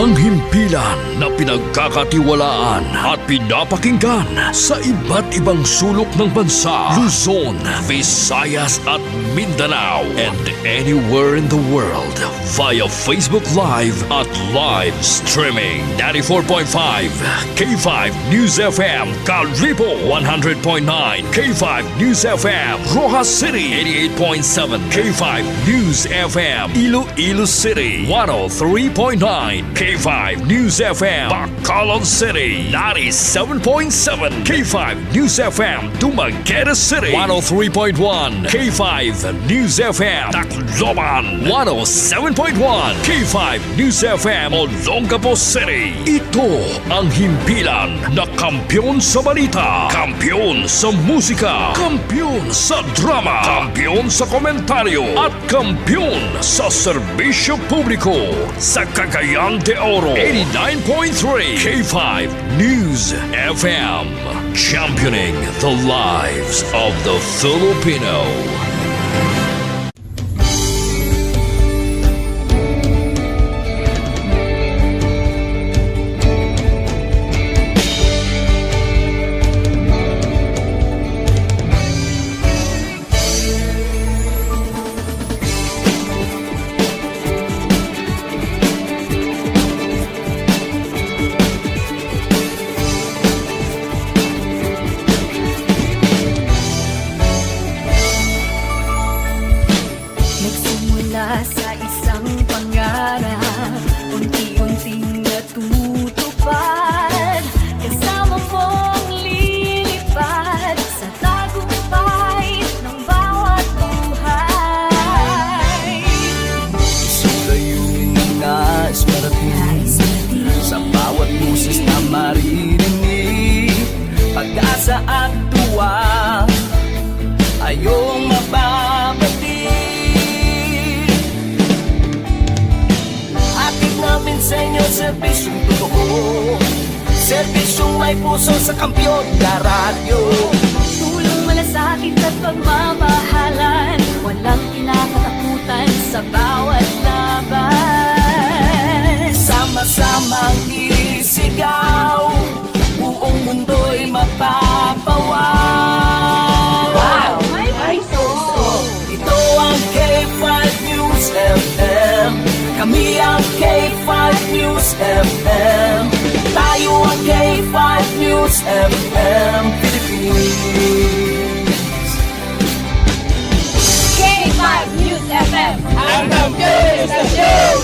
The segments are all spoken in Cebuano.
Ang himpilan na pinagkakatiwalaan at pinapakinggan sa iba't ibang sulok ng bansa, Luzon, Visayas at Mindanao, and anywhere in the world via Facebook Live at live streaming. 94.5 K5 News FM Kalibo, 100.9 K5 News FM Roxas City, 88.7 K5 News FM Iloilo City, 103.9 K5 News FM Bacolod City, 97.7 K5 News FM Dumaguete City, 103.1 K5 News FM Tacloban, 107.1 K5 News FM Olongapo City. Ito ang himpilan na kampiyon sa balita, kampiyon sa musika, kampiyon sa drama, kampiyon sa komentaryo at kampiyon sa serbisyo publiko sa Cagayan de Oro, 89.3 K5 News FM, championing the lives of the Filipino. Nagsimula sa isang pangarap, unti-unting natutupad. Kasama mong lilipad sa tagumpay ng bawat buhay. Isang layunin na nais marating. Sa bawat boses na maririnig, pag-asa at tuwa ay iyong mababatid. Hatid namin sa inyo serbisyong totoo, serbisyong may puso sa kampiyon na radyo. Tulong, malasakit at pagmamahalan, walang kinakatakutan sa bawat laban. Sama-samang isigaw, buong mundo'y mapapawaw. Wow! May puso! Ito ang K5 News FM. Kami ang K5 News FM. Tayo ang K5 News FM Philippines. K5 News FM! Ang kampiyon istasyon!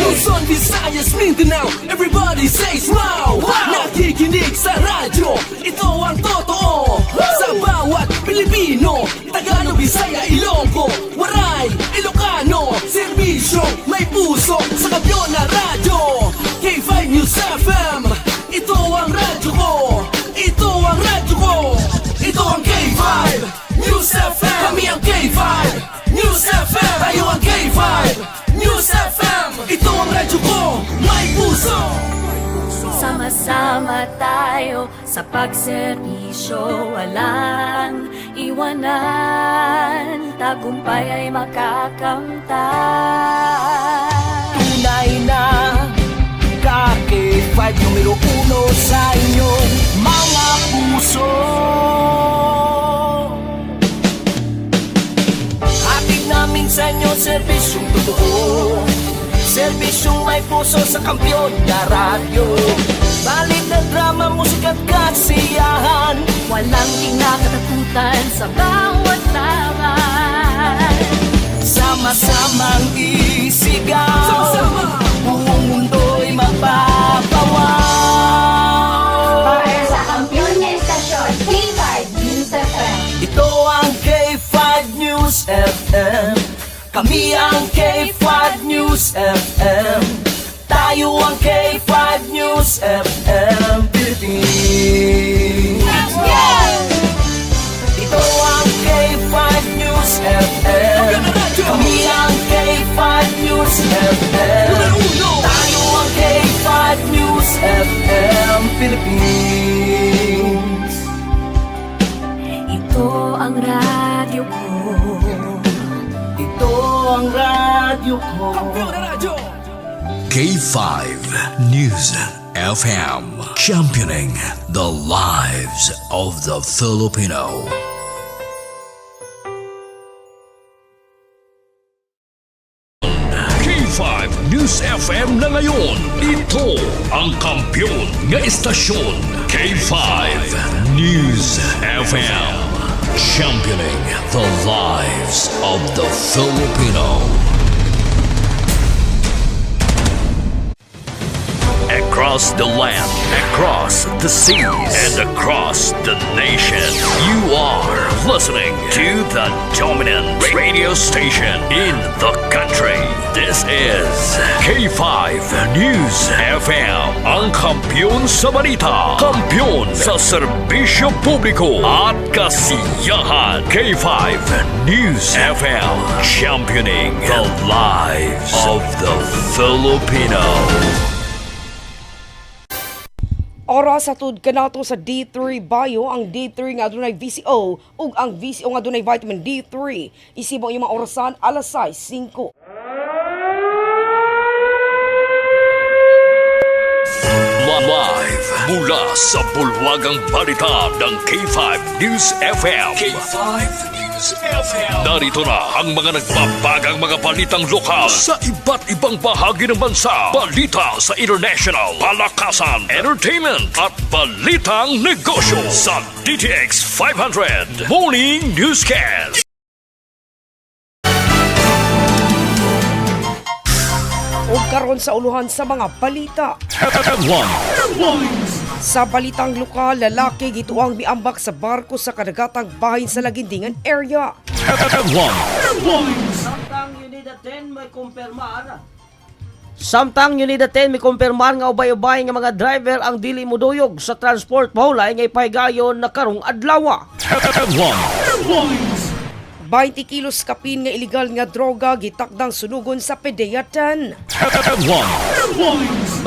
Luzon, Visayas, Mindanao. Everybody say wow! Nakikinig sa radyo. Ito ang totoo. Sa bawat Pilipino, Tagalog, Bisaya, Ilonggo, Waray, Ilocano. Serbisyo, may puso. Sa kampiyon na radyo, K5 News FM. Ito ang radyo ko. Ito ang radyo ko. Ito ang K5 News FM. Kami ang K5 News FM. Tayo ang K5 News FM. Ito ang radyo ko. May puso. Sama-sama tayo sa pagserbisyo, walang iwanan, tagumpay ay makakamtan. Tunay na K5, numero uno sa inyong mga puso. Hatid namin sa inyo serbisyong totoo, serbisyong may puso sa kampiyon na radyo. Balita, drama, musika at kasiyahan. Walang kinakatakutan sa bawat laban. Sama-samang isigaw. Sama-sama. Buong mundo'y mapapawaw. Para sa kampiyon nga istasyon, K5 News FM. Ito ang K5 News FM. Kami ang K5 News FM. Tayo ang K5 News FM Philippines. Ito ang K5 News FM. Kami ang K5 News FM. Numero uno. Tayo ang K5 News FM Philippines. Ito ang radyo ko. Ito ang radyo ko. Kampiyon. K5 News FM, championing the lives of the Filipino. K5 News FM na ngayon. Ito ang kampiyon nga istasyon. K5 News FM. Championing the lives of the Filipino. Across the land, across the seas, and across the nation, you are listening to the dominant radio station in the country. This is K5 News FM, ang kampiyon sa balita, kampiyon sa serbisyo publiko at kasiyahan. K5 News FM, championing the lives of the Filipino. Oras sa tud kanato sa D3 Bio, ang D3 nga adunay VCO ug ang VCO nga adunay vitamin D3. Isibo ang imong orasan alas 6:05. Live mula sa bulwagang balita ng K5 News FM. K5 News FM. Narito na ang mga nagbabagang mga balitang lokal sa iba't ibang bahagi ng bansa. Balita sa international, palakasan, entertainment at balitang negosyo sa DTX 500 Morning Newscast. Ug karon sa uluhan sa mga balita. Sa balitang lokal, lalaki gituang miambak sa barko sa kadagatang bahin sa Lagindingan area. Samtang Unida 10 may kumpirmar. Samtang Unida 10 may kumpirmar nga ubay-ubay nga mga driver ang dili moduyog sa transport pahulay nga ipahigayon na karong adlaw. 20 kilos kapin nga iligal nga droga gitakdang sunugon sa Pedeyatan.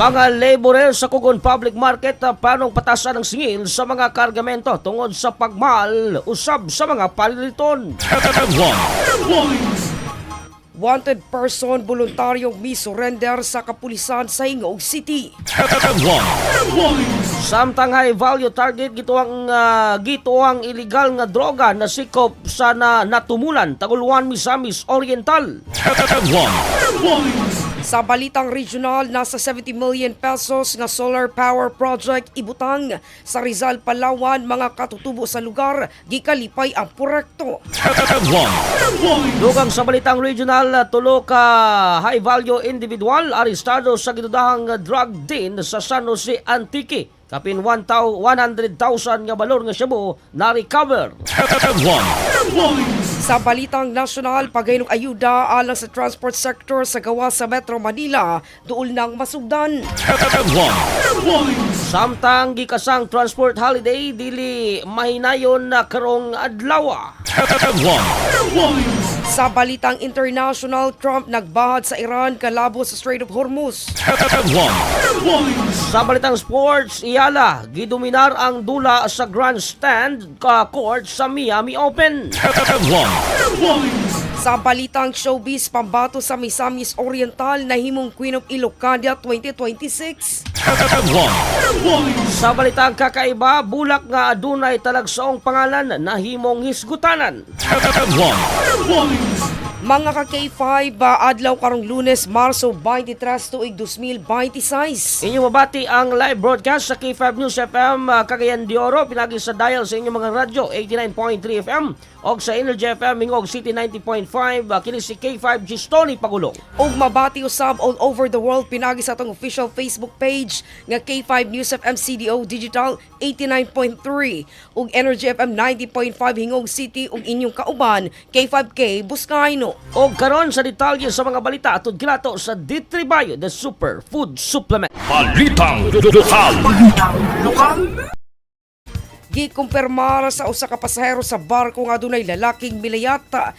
Mga laborer sa Kugon Public Market panong patasan ang singil sa mga kargamento tungod sa pagmahal usab sa mga paliliton. Wanted person voluntaryong mi-surrender sa kapulisan sa Gingoog City. Samtang high value target gituang illegal nga droga na sikop sa na natumulan Taguluan, Misamis Oriental. Sa balitang regional, nasa 70 million pesos nga solar power project ibutang sa Rizal, Palawan, mga katutubo sa lugar, gikalipay ang proyekto. Dugang sa balitang regional, tulo ka high value individual arestado sa gidudahang drug den sa San Jose Antique. Kapin 100,000 nga balor nga shabu na recover. Sa balitang national, pagayong ayuda alang sa transport sector sa gawa sa Metro Manila, duol ng masugdan. Samtang gikasang transport holiday dili mahinayon na karong adlaw. Sa balitang international, Trump nagbahad sa Iran kalabo sa Strait of Hormuz. Sa balitang sports, Iyala gidominar ang dula sa grandstand ka court sa Miami Open. Sa balitang showbiz, pambato sa Misamis Oriental nahimong Queen of Ilocania 2026. Sa balitang kakaiba, bulak nga adunay talagsaong pangalan nahimong hisgutanan. Mga ka K5, adlaw karong Lunes, Marso 23, tuig 2026. Inyong mabati ang live broadcast sa K5 News FM Cagayan de Oro pinagi sa dial sa inyong mga radyo 89.3 FM o sa Energy FM Mingog City 90.5, kini si K5 G Tony Pagulong. Ug mabati usab all over the world pinagi sa atong official Facebook page nga K5 News FM CDO Digital 89.3 ug Energy FM 90.5 Hingog City ug inyong kauban K5K Buscayno. O karon sa detalye sa mga balita atud kinato sa Ditribayo the Super Food Supplement. Balitang Lokal. Gikumpirmar sa usa ka pasahero sa barko nga adunay lalaking milayata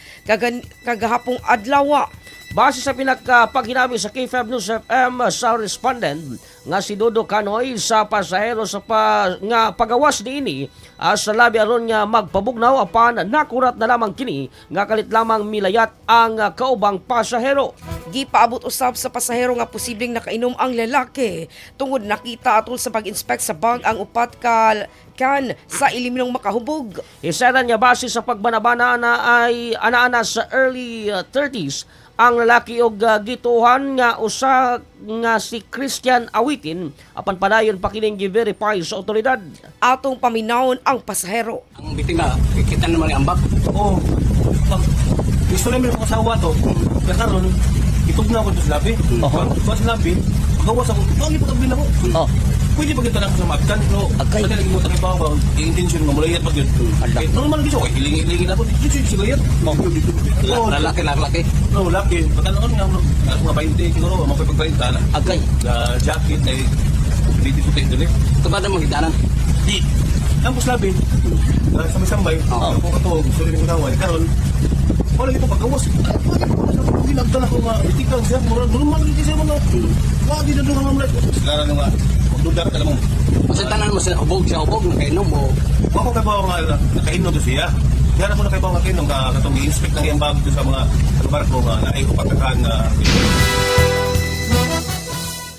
kagahapong adlaw. Base sa pinakapaghinami sa K5 News FM sa respondent nga si Dodo Canoy sa pasahero sa nga pagawas niini sa labi aron nga magpabugnaw, apan nakurat na lamang kini nga kalit lamang milayat ang kaubang pasahero. Gipaabot usab sa pasahero nga posibleng nakainom ang lalaki tungod nakita atol sa pag-inspect sa bag ang upat ka can sa iliminong makahubog. Isa niya base sa pagbanabana na ay ana-ana sa early 30s ang lalaki og gituhan nga usa nga si Christian Awitin, apan padayon pa kining gi-verify sa otoridad. Atong paminawon ang pasahero. Ang biktima, kita naman ang ambak. Oo. Pag gusto namin yung asawa to, kaya karon itog na ako sa labi. Oo. Sa labi, gawas ako, pangit pag ako. Oh. Pwede pa kita na ako sa magkan, pero Agay. kasi lagi mo takibaw ba, yung intention nga mulayat pag yun. Ala. Eh, normal gusto ko, hiling-hilingin ako, dito siya layat. Oo. Lalaki, lalaki. No, laki. Pagkanoon nga, alas mga 20 siguro, mga pag-20 na. Agay. Na jacket, ay, dito puti doon eh. Ito ba naman gitanan? Di. Tapos labi, sabay-sambay, Oo. ako ka to, gusto rin ko tawad. Karon, wala dito pagkawas. Ay, pwede pa ko sa ginagdala ko nga, itikan siya, murag, normal dito siya mga, wagi na doon nga mga, sigara na nga, magdudar ka lamang. Kasi tanan mo sa hubog, nakainom mo. Wako kay bawo nga, nakainom to siya. Diyan ako nakaibaw nga kainom, ka, katong gi-inspect lang yung bag doon sa mga barko nga, naay ko pagkakaan nga.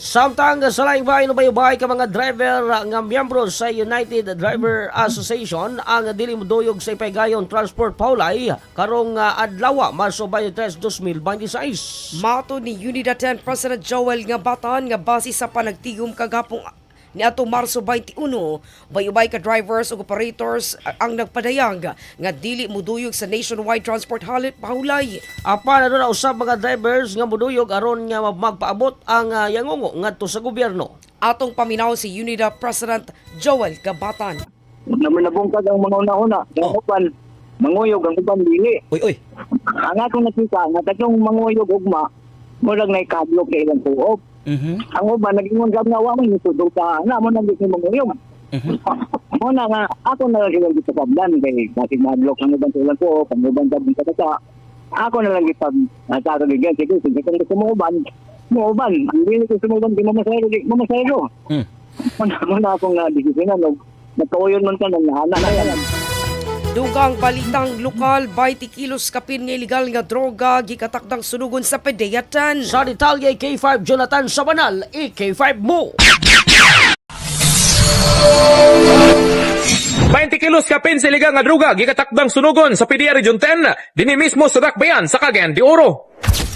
Samtang sa laing bahay, nubaybay ka mga driver nga miyembro sa United Driver Association ang dili moduyog sa ipaygayon transport paulay karong adlaw, Marso 23, 2026. Mato ni Unida 10 President Joel Ngabatan nga base sa panagtigom kagapong niadtong Marso 21, bayubay ka drivers ug operators ang nagpadayag nga dili muduyog sa nationwide transport halit pahulay. Apan aduna usab mga drivers nga moduyog aron nga magpaabot ang yangungo ngadto sa gobyerno. Atong paminaw si Unida President Joel Gabatan. Naman nabungkag ang mga una-una. Ang uban, manguyog, ang uban dili. Uy, uy. Ang akong nakita, nga tatlong manguyog ugma, murag na ikadlok kay ilang kuop. Ang uban, nag-ingon gab nga, wa man yung sa na mo nang gusto manguyog. Mo na nga, ako na lang silang gipasablan kay basig madlok ang uban sa ilang kuop, ang uban gab sa kata. Ako na lang gipag sa ato gigyan, sige, sige, kung gusto mo uban, mo uban. Ang dili gusto mo uban, di mo masayro, di mo masayro. Mo na akong na desisyonan, nagkauyon man ka, nang na yan. Dugang balitang lokal, 20 kilos kapin nga illegal nga droga gikatakdang sunugon sa Pedeyatan. Sa detalye, K5 Jonathan Sabanal, EK5 mo. 20 kilos kapin sa iligal nga druga gikatakdang sunugon sa PDEA Region 10 dinhi mismo sa Dakbayan sa Cagayan de Oro.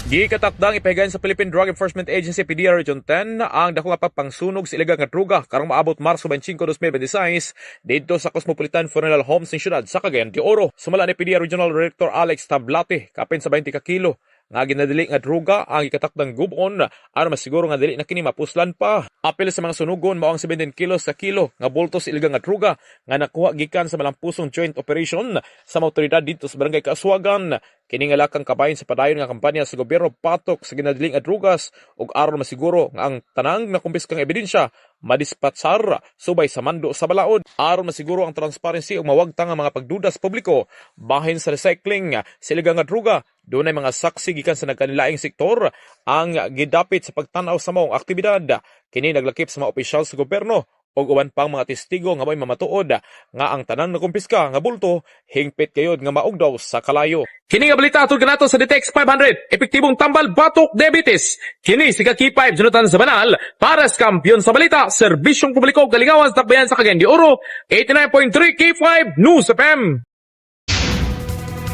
Gikatakdang ipahigayon sa Philippine Drug Enforcement Agency PDEA Region 10 ang dako nga pagpangsunog sa illegal nga druga karong maabot Marso 25, 2026 didto sa Cosmopolitan Funeral Home sa siyudad sa Cagayan de Oro. Sumala ni PDEA Regional Director Alex Tablate, kapin sa 20 ka kilo nga ginadili nga druga ang gikatakdang gubon aron masiguro nga dili na kini mapuslan pa. Apil sa mga sunugon mao ang 17 kilos sa kilo nga bulto sa illegal nga druga nga nakuha gikan sa malampusong joint operation sa mga otoridad didto sa Barangay Kaaswagan. Kini nga lakang kabahin sa padayon nga kampanya sa gobyerno patok sa ginadiling nga drugas ug aron masiguro nga ang tanang nakumpiskang ebidensya madispatsar subay sa mando sa balaod, aron masiguro ang transparency ug mawagtang ang mga pagduda sa publiko bahin sa recycling sa illegal nga druga. Dunay mga saksi gikan sa nagkanilaing sektor ang gidapit sa pagtan-aw sa maong aktibidad. Kini naglakip sa mga opisyal sa gobyerno ug uban pang mga testigo nga may mamatuod nga ang tanan nakumpiska nga bulto hingpit gayod nga maugdaw sa kalayo. Kini nga balita atul kanato sa Detex 500, epektibong tambal batok diabetes. Kini si Kaki 5 Jonathan Sabanal para sa kampiyon sa balita, serbisyong publiko, galingawan sa Dakbayan sa Cagayan de Oro, 89.3 K5 News FM.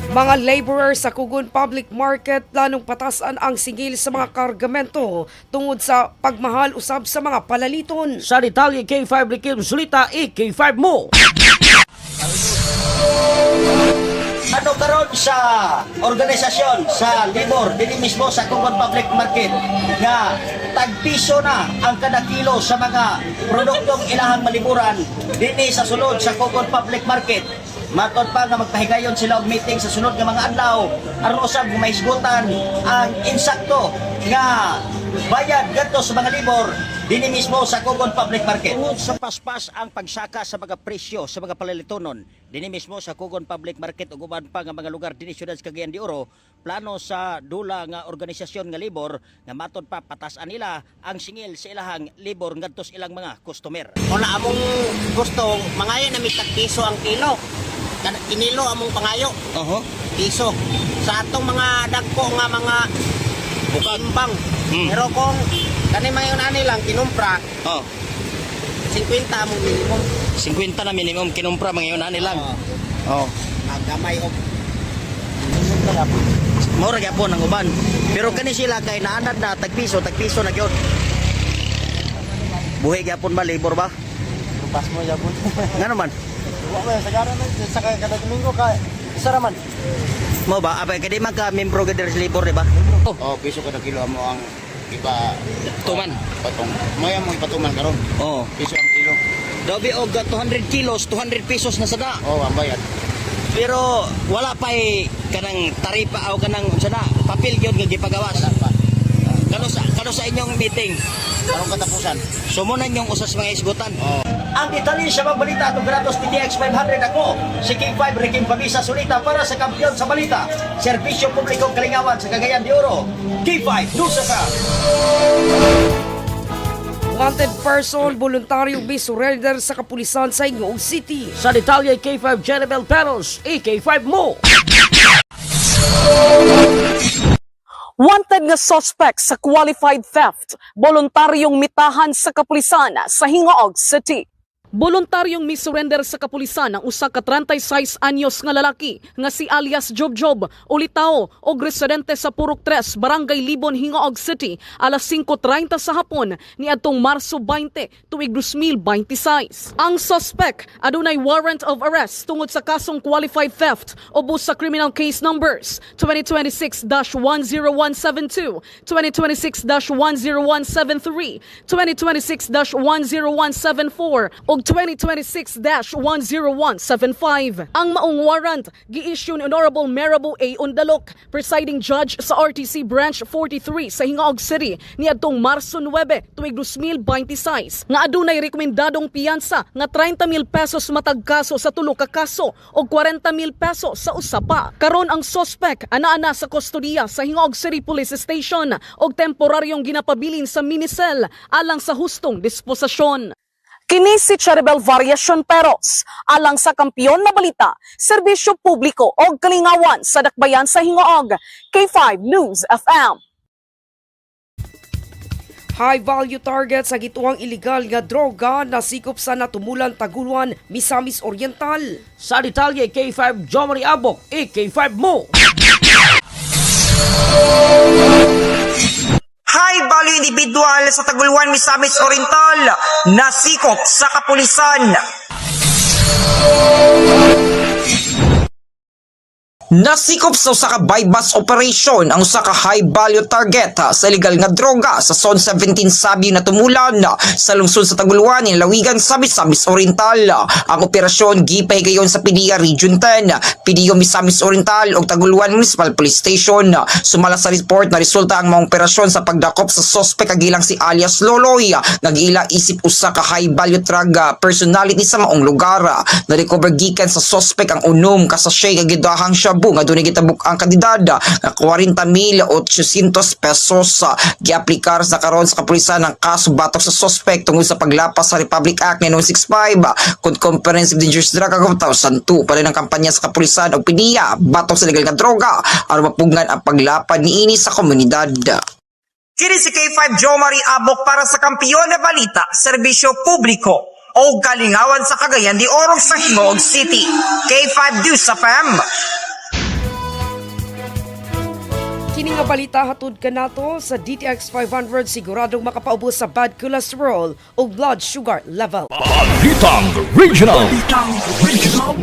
Mga laborer sa Kugon Public Market planong patasan ang singil sa mga kargamento tungod sa pagmahal usab sa mga palaliton. Sa detalye, K5 Rikim Sulita, EK5 mo. Ano karon sa organisasyon sa libor dinhi mismo sa Kugon Public Market nga tagpiso na ang kada kilo sa mga produktong ilahang maliburan dinhi sa sulod sa Kugon Public Market. Matod pa nga magpahigayon sila og meeting sa sunod nga mga adlaw aron usab mahisgutan ang insakto nga bayad gadto sa mga libor. Dini mismo sa Cogon Public Market. Tungod sa paspas ang pagsaka sa mga presyo sa mga palilitonon, dini mismo sa Cogon Public Market ug uban pa nga mga lugar dinhi syudad sa Cagayan de Oro, plano sa dula nga organisasyon nga libor nga matod pa patasan nila ang singil sa ilahang libor ngadto sa ilang mga customer. Una among gusto, mangayo na mi tag piso ang kilo. Kinilo among pangayo. Oho. Piso. Sa atong mga dagko nga mga timbang. Pero kung kani mga yun lang kinumpra, Oh, 50 among minimum. 50 na minimum kinumpra mga yun ani lang. Oh. Magamay og Mura gyapon ang uban. Pero kani sila kay naanad na tag piso, tag piso na gyud. Buhi gyapon ba labor ba? Pas mo yapon. Ngano man? Wa man sagara man sa kada Domingo ka isa ra man. Mo ba abay kay di man ka membro gid sa labor di ba? Oh, piso kada kilo amo ang iba Tuman. patong. Maya mo ipatuman karon. Oh. Piso ang kilo. Dobi og 200 kilos, 200 pesos na sada. Oh, ang bayad. Pero wala pa kanang taripa o kanang unsa na papel gyud nga gipagawas. Wala pa. Kano sa inyong meeting? Karong katapusan. Sumunan yung usas mga isgutan. Ang detalye sa mga balita atong Gratos PTX 500 ako, si King 5 Ricky Pamisa Solita para sa kampiyon sa balita. Serbisyo publiko Kalingawan sa Cagayan de Oro. K5 Dusa ka. Wanted person, voluntaryo may surrender sa kapulisan sa Gingoog City. Sa detalye K5 Jenibel Peros, EK5 mo! Wanted nga suspect sa qualified theft, voluntaryong mitahan sa kapulisan sa Gingoog City. Voluntaryong misurrender sa kapulisan ang usa ka 36 anyos nga lalaki nga si alias Jobjob, ulitaw og residente sa Purok 3, Barangay Libon, Gingoog City, alas 5:30 sa hapon niadtong Marso 20, tuig 2026. Ang suspect adunay warrant of arrest tungod sa kasong qualified theft ubos sa criminal case numbers 2026-10172, 2026-10173, 2026-10174 ug 2026-10175. Ang maong warrant gi-issue ni Honorable Marable A. Undalok, presiding judge sa RTC Branch 43 sa Gingoog City niadtong Marso 9 tuig 2026 nga adunay rekomendadong piyansa nga 30,000 pesos matag kaso sa tulo ka kaso og 40,000 pesos sa usa pa. Karon ang suspect ana-ana sa kustodiya sa Gingoog City Police Station og temporaryong ginapabilin sa minicell alang sa hustong disposisyon. Kini si Cheribel Variacion Peros, alang sa kampiyon na balita, serbisyo publiko og kalingawan sa dakbayan sa Gingoog, K5 News FM. High value target sa gituang illegal nga droga nasikop sa Natumulan, Taguluan, Misamis Oriental. Sa detalye K5 Jomari Abok, EK5 mo! High value individual sa Taguluan, Misamis Oriental, nasikop sa kapulisan. Nasikop sa usa ka bypass operation ang usa ka high value target sa illegal nga droga sa Zone 17 Sabio Natumulan sa lungsod sa Taguluan, Lawigan sa Misamis Oriental. Ang operasyon gipahigayon sa PDEA Region 10, PDEA Misamis Oriental ug Taguluan Municipal Police Station. Sumala sa report na resulta ang mga operasyon sa pagdakop sa suspect kagilang si alias Loloy nga giila isip usa ka high value drug personality sa maong lugar. Na-recover gikan sa suspect ang 6 ka sachet nga gidahang shabu nga dunay gitabuk ang kantidad nga 40,800 pesos. Giaplikar sa karon sa kapulisan ang kaso batok sa suspect tungod sa paglapas sa Republic Act 9165 kon Comprehensive Dangerous Drug Act of 2002. Padayon ang kampanya sa kapulisan og PDEA batok sa legal nga droga aron mapugngan ang paglapad niini sa komunidad. Kini si K5 Joe Marie Abok para sa Kampiyon na Balita, Serbisyo Publiko o Kalingawan sa Cagayan de Oro sa Gingoog City. K5 News FM. Kini nga balita hatod kanato sa DTX 500, siguradong makapaubos sa bad cholesterol ug blood sugar level. Balitang Regional. Balitang Regional.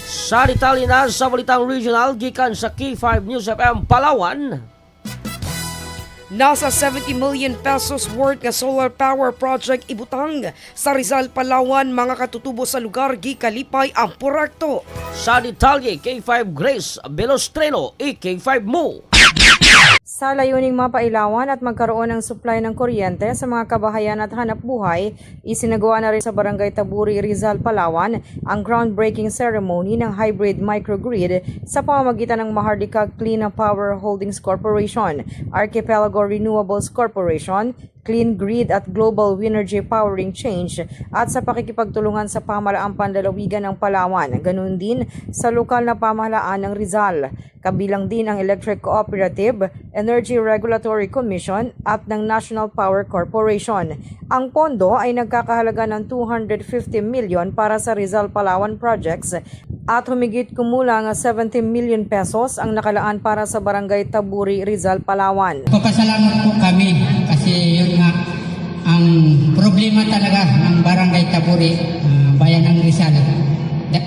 Sa detalye na sa Balitang Regional gikan sa K5 News FM Palawan. Nasa 70 million pesos worth nga solar power project ibutang sa Rizal, Palawan, mga katutubo sa lugar gikalipay ang proyekto. Sa detalye K5 Grace Belostreno, EK5 mo! Sa layuning mapailawan at magkaroon ng supply ng kuryente sa mga kabahayan at hanap buhay, isinagawa na rin sa Barangay Taburi, Rizal, Palawan ang groundbreaking ceremony ng hybrid microgrid sa pamamagitan ng Maharlika Clean Power Holdings Corporation, Archipelago Renewables Corporation, Clean Grid at Global Winergy Powering Change at sa pakikipagtulungan sa pamahalaang panlalawigan ng Palawan, ganun din sa lokal na pamahalaan ng Rizal. Kabilang din ang Electric Cooperative, Energy Regulatory Commission at ng National Power Corporation. Ang pondo ay nagkakahalaga ng 250 million para sa Rizal Palawan projects at humigit kumulang ₱70 million ang nakalaan para sa Barangay Taburi, Rizal, Palawan. Papasalamat po kami kasi yun nga ang problema talaga ng Barangay Taburi, bayan ng Rizal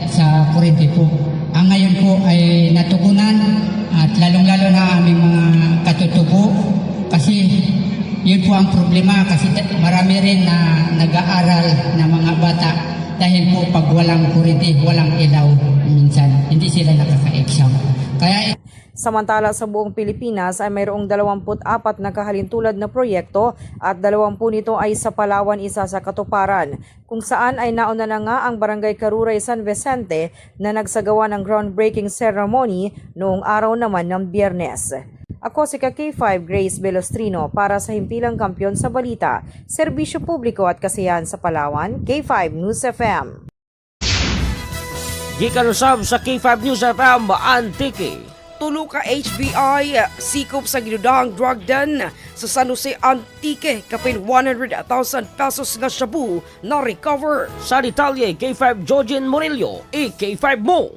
sa kuryente po. Ang ngayon po ay natugunan at lalong-lalo na aming mga katutubo kasi yun po ang problema kasi marami rin na nag-aaral na mga bata dahil po pag walang kuryente, walang ilaw minsan, hindi sila nakaka-exam. Kaya Samantala, sa buong Pilipinas ay mayroong 24 na kahalintulad na proyekto at 20 nito ay sa Palawan isa sa katuparan, kung saan ay nauna na nga ang Barangay Karuray, San Vicente na nagsagawa ng groundbreaking ceremony noong araw naman ng Biyernes. Ako si K5 Grace Belostrino para sa Himpilang Kampiyon sa Balita, Serbisyo Publiko at Kasiyahan sa Palawan, K5 News FM. Gikan usab sa K5 News FM Antique. Tulo ka HBI sikop sa ginudahang drug den sa San Jose, Antique, kapin ₱100,000 nga shabu na recover. Sa detalye, K5 Georgian Murillo, i-K5 mo!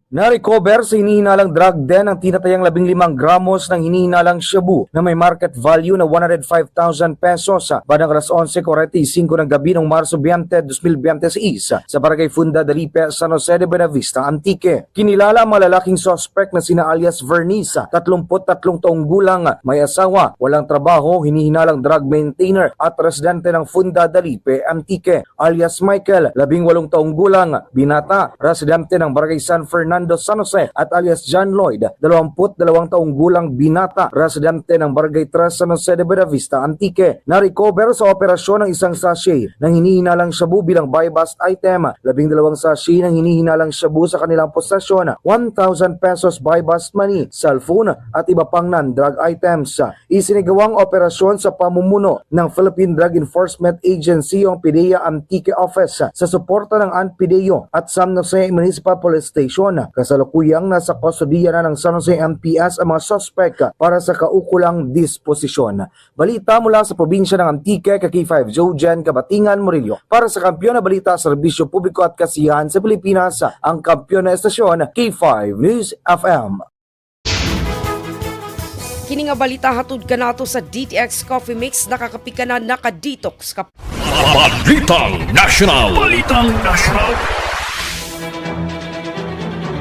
Na-recover sa hinihinalang drug den ang tinatayang 15 gramos ng hinihinalang shabu na may market value na ₱105,000 bandang alas 11:45 ng gabi ng Marso 20, 2026 sa Barangay Funda Dalipe, San Jose de Buenavista, Antique. Kinilala ang mga lalaking suspect na sina alias Vernice, 33 taong gulang, may asawa, walang trabaho, hinihinalang drug maintainer at residente ng Funda Dalipe, Antique. Alias Michael, 18 taong gulang, binata, residente ng Barangay San Fernando, San Jose, at alias John Lloyd, 22 taong gulang, binata, residente ng Barangay 3, San Jose de Buenavista, Antique. Na-recover sa operasyon ng isang sachet ng hinihinalang shabu bilang buy-bust item, 12 sachet ng hinihinalang shabu sa kanilang posesyon, ₱1,000 buy-bust money, cellphone at iba pang non-drug items. Isinagawang operasyon sa pamumuno ng Philippine Drug Enforcement Agency o PDEA Antique Office sa suporta ng ANPDEO at San Jose Municipal Police Station. Kasalukuyang nasa kustodiya na ng San Jose MPS ang mga suspect para sa kaukulang disposisyon. Balita mula sa probinsya ng Antique, ka K5 Jojen Kabatingan Murillo. Para sa Kampiyon na Balita, Serbisyo Publiko at Kasiyahan sa Pilipinas, ang kampiyon na estasyon, K5 News FM. Kini nga balita hatod kanato sa DTX Coffee Mix, nakakapi ka na, naka-detox ka. Balitang National. Balitang National.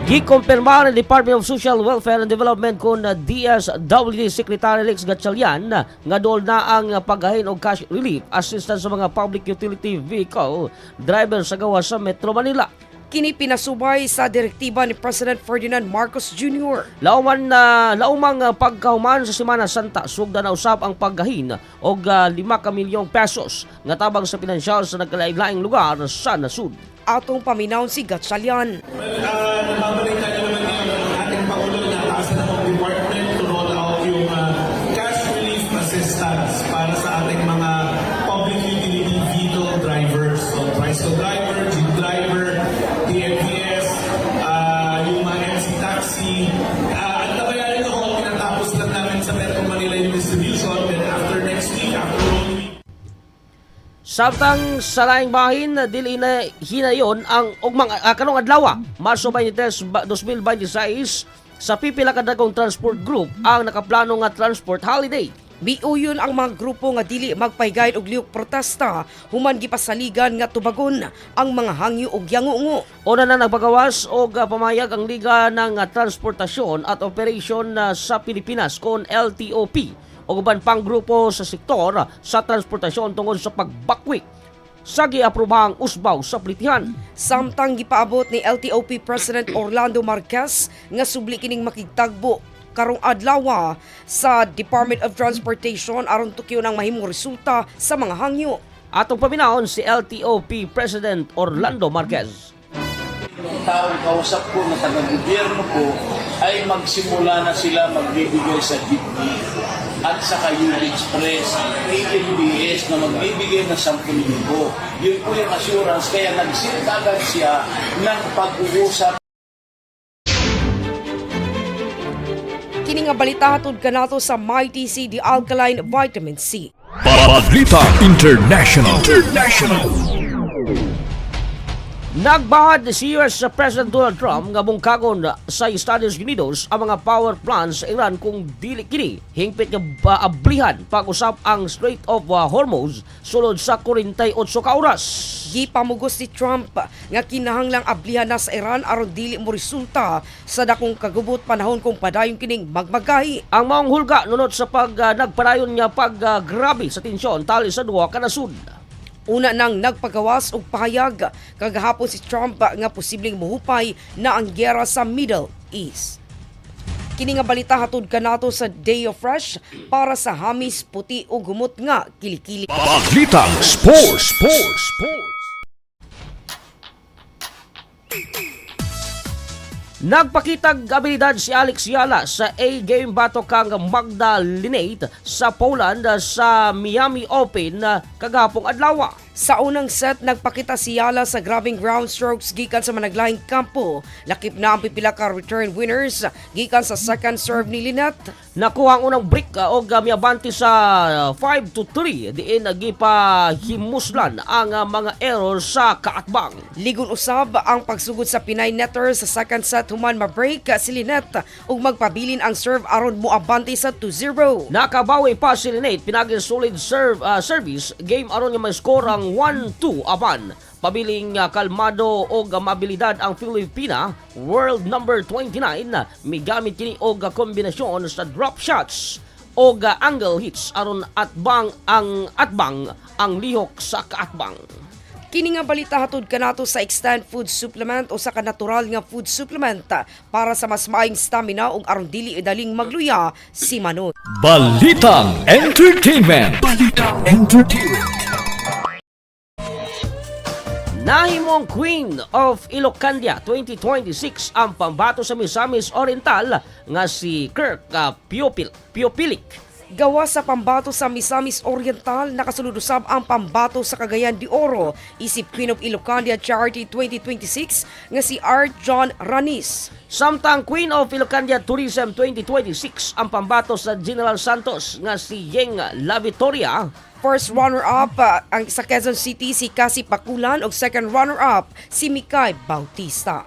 Gikumpirma ng Department of Social Welfare and Development kon DSWD Secretary Rex Gatchalian nga dool na ang paghahin og cash relief assistance sa mga public utility vehicle driver sa gawas sa Metro Manila. Kini pinasubay sa direktiba ni President Ferdinand Marcos Jr. Lauman na laumang pagkahuman sa Semana Santa, sugdan na usab ang paggahin og 5 ka milyong pesos nga tabang sa pinansyal sa nagkalain-laing lugar sa nasud. Atong paminawon si Gatchalian. Well, nababalita niyo naman ngayon ang ating Pangulo na natasan ng department to roll out yung cash relief assistance para sa ating mga public utility vehicle drivers. So, tricycle driver, jeep driver, TNVS, yung mga MC taxi. At nabayaran ko, tinatapos lang namin sa Metro Manila yung distribution. Then after next week, after Holy Week, Samtang sa laing bahin, dili na hinayon ang ugmang karong adlaw, Marso 23, 2026, sa pipila ka dagkong transport group ang nakaplano nga transport holiday. Miuyon ang mga grupo nga dili magpahigayon og lihok protesta human gipasaligan nga tubagon ang mga hangyo og yangungo. Una na nagpagawas og pamayag ang Liga ng Transportasyon at Operation sa Pilipinas kon LTOP o uban pang grupo sa sektor sa transportasyon tungod sa pagbakwi sa giaprobahang usbaw sa plitihan. Samtang gipaabot ni LTOP President Orlando Marquez nga subli kining makigtagbo karong adlaw sa Department of Transportation aron tukyon ang mahimong resulta sa mga hangyo. Atong paminawon si LTOP President Orlando Marquez. Yung taong kausap ko na taga-gobyerno ko ay magsimula na sila magbibigay sa jeepney at sa UB Express, AMBS na magbibigay ng 10,000. Yun po yung assurance, kaya nag-sit agad siya ng pag-uusap. Kini nga balita hatod kanato sa Mighty C, the Alkaline Vitamin C. Balita International. International. Nagbahad si US President Donald Trump nga bungkagon sa Estados Unidos ang mga power plants sa Iran kung dili kini hingpit nga ablihan pag-usap ang Strait of Hormuz sulod sa 48 ka oras. Gipamugos ni Trump nga kinahanglang ablihan na sa Iran aron dili mo resulta sa dakong kagubot panahon kung padayon kining magmagahi. Ang maong hulga nunot sa pag nagpadayon nga pag grabe sa tensyon tali sa duha ka nasud. Una nang nagpagawas og pahayag kagahapon si Trump nga posibleng mohupay na ang giyera sa Middle East. Kini nga balita hatod kanato sa Day of Fresh para sa hamis puti ug humot nga kilikili. Balitang Sports. Sports. Sports. Nagpakitag abilidad si Alex Eala sa A-game batok kang Magda Linette sa Poland sa Miami Open kagahapong adlaw. Sa unang set, nagpakita si Eala sa grabing ground strokes gikan sa managlahing kampo. Lakip na ang pipila ka return winners gikan sa second serve ni Linette. Nakuha ang unang break og miabante sa 5-3 diin gipahimuslan ang mga error sa kaatbang. Ligon usab ang pagsugod sa Pinay netter sa second set human ma-break si Linette ug magpabilin ang serve aron moabante sa 2-0. Nakabawi pa si Linette pinaging solid service game aron nga may score ang 1-2 apan pabiling kalmado og mabilidad ang Filipina world number 29, migamit kini og kombinasyon sa drop shots og angle hits aron atbang ang atbang ang lihok sa kaatbang. Kini nga balita hatod kanato sa Extend Food Supplement o sa kanatural nga food supplement para sa mas maayong stamina ug aron dili daling magluya si Manoy. Balitang Entertainment. Balitang Entertainment. Nahimong Queen of Ilocandia 2026 ang pambato sa Misamis Oriental nga si Kirk Piopilik. Gawa sa pambato sa Misamis Oriental, nakasulod usab ang pambato sa Cagayan de Oro, isip Queen of Ilocandia Charity 2026 nga si Art John Ranis. Samtang Queen of Ilocandia Tourism 2026 ang pambato sa General Santos nga si Yeng La Victoria. First runner-up ang sa Quezon City si Cassie Pakulan ug second runner-up si Mikay Bautista.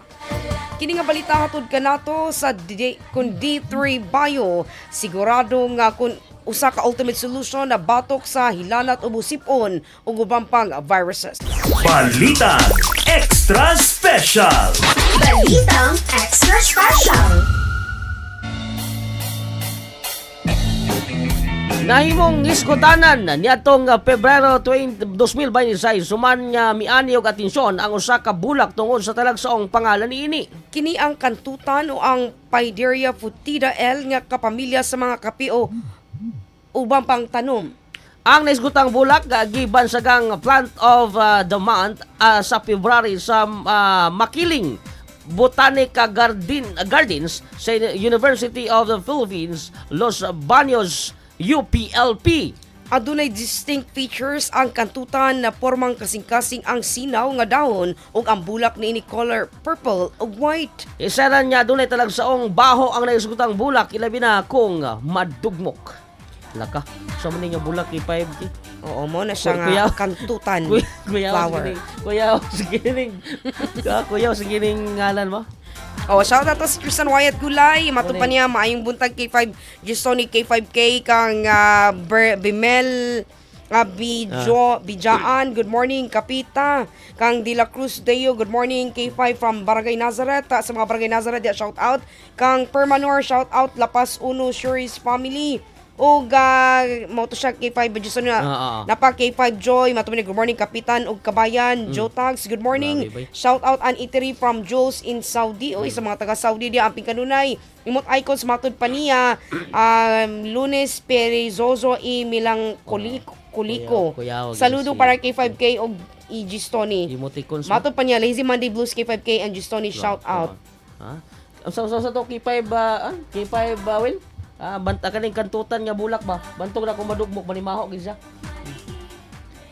Kini nga balita hatod kanato sa D, kun D3 Bio, sigurado nga kun usa ka ultimate solution na batok sa hilanat ug sipon ug uban pang viruses. Balita Extra Special. Balitang Extra Special. Nahimong iskutanan niadtong Pebrero 20, 2026 suman nga miani og atensyon ang usa ka bulak tungod sa talagsaong pangalan niini. Kini ang kantutan o ang Paederia foetida L nga kapamilya sa mga kape o uban pang tanom. Ang naisgutang bulak gibansagang plant of the month sa February sa Makiling Botanica Gardens sa University of the Philippines, Los Baños, UPLP. Adunay distinct features ang kantutan na pormang kasing-kasing ang sinaw nga dahon ug ang bulak niini color purple ug white. Isa ra niya dunay talagsaong baho ang naisgutang bulak, ilabi na kung madugmok. Laka, sa man nga bulak i 5K. Oo, mo na siya nga Kuya- kantutan Kuya, kuya, flower. Kuya, sige ning, kuya, sige ning ngalan mo. Oh, shout out to si Tristan Wyatt Gulay. Mato pa Morning. niya maayong buntag K5 Gisoni K5K kang Bimel Bijo Bijaan. Good morning Kapita. Kang De La Cruz Deo. Good morning K5 from Barangay Nazareth. Sa mga Barangay Nazareth, shout out. Kang Permanor, shout out Lapas Uno Shuris family. Ug mao to siya K5 Jason na napa K5 Joy mato ni, good morning kapitan ug kabayan. Joe Tags, good morning. Grabe, bay. Shout out an eatery from Jules in Saudi. Oy, sa mga taga Saudi diya, amping kanunay. Imot icons matud pa niya Lunes Perizozo i Milang Kuliko. Kuliko. Kuya, kuya, Saludo para K5K og E.G. Stony. Emoticons mo. Matud pa niya Lazy Monday Blues K5K and G Stony, shout out. Ha? Ang sa to K5 K5 Will? Ah, banta kaning kantutan nga bulak ba? Bantog na kung madugmok manimaho gid siya.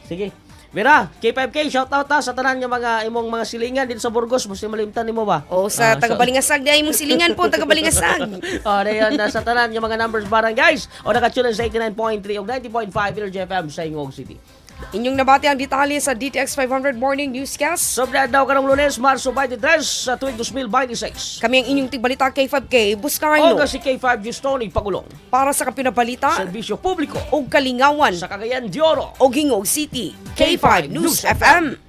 Sige. Mira, K5K, shout out ta sa tanan nga mga imong mga silingan dito sa Burgos, basta malimtan nimo ba? O sa taga Balingasag di imong silingan po, taga Balingasag. Oh, dayon na sa tanan nga mga numbers barangays o naka-tune in sa 89.3 o 90.5 Energy FM sa Gingoog City. Inyong nabati ang detalye sa DTX 500 Morning Newscast. Sobra daw karong Lunes, Marso 23 sa tuig 2026. Kami ang inyong tigbalita K5K Buscarno. O si K5 Tony Pagulong. Para sa kapinabalita, serbisyo publiko ug kalingawan sa Cagayan de Oro ug Gingoog City. K5 News FM.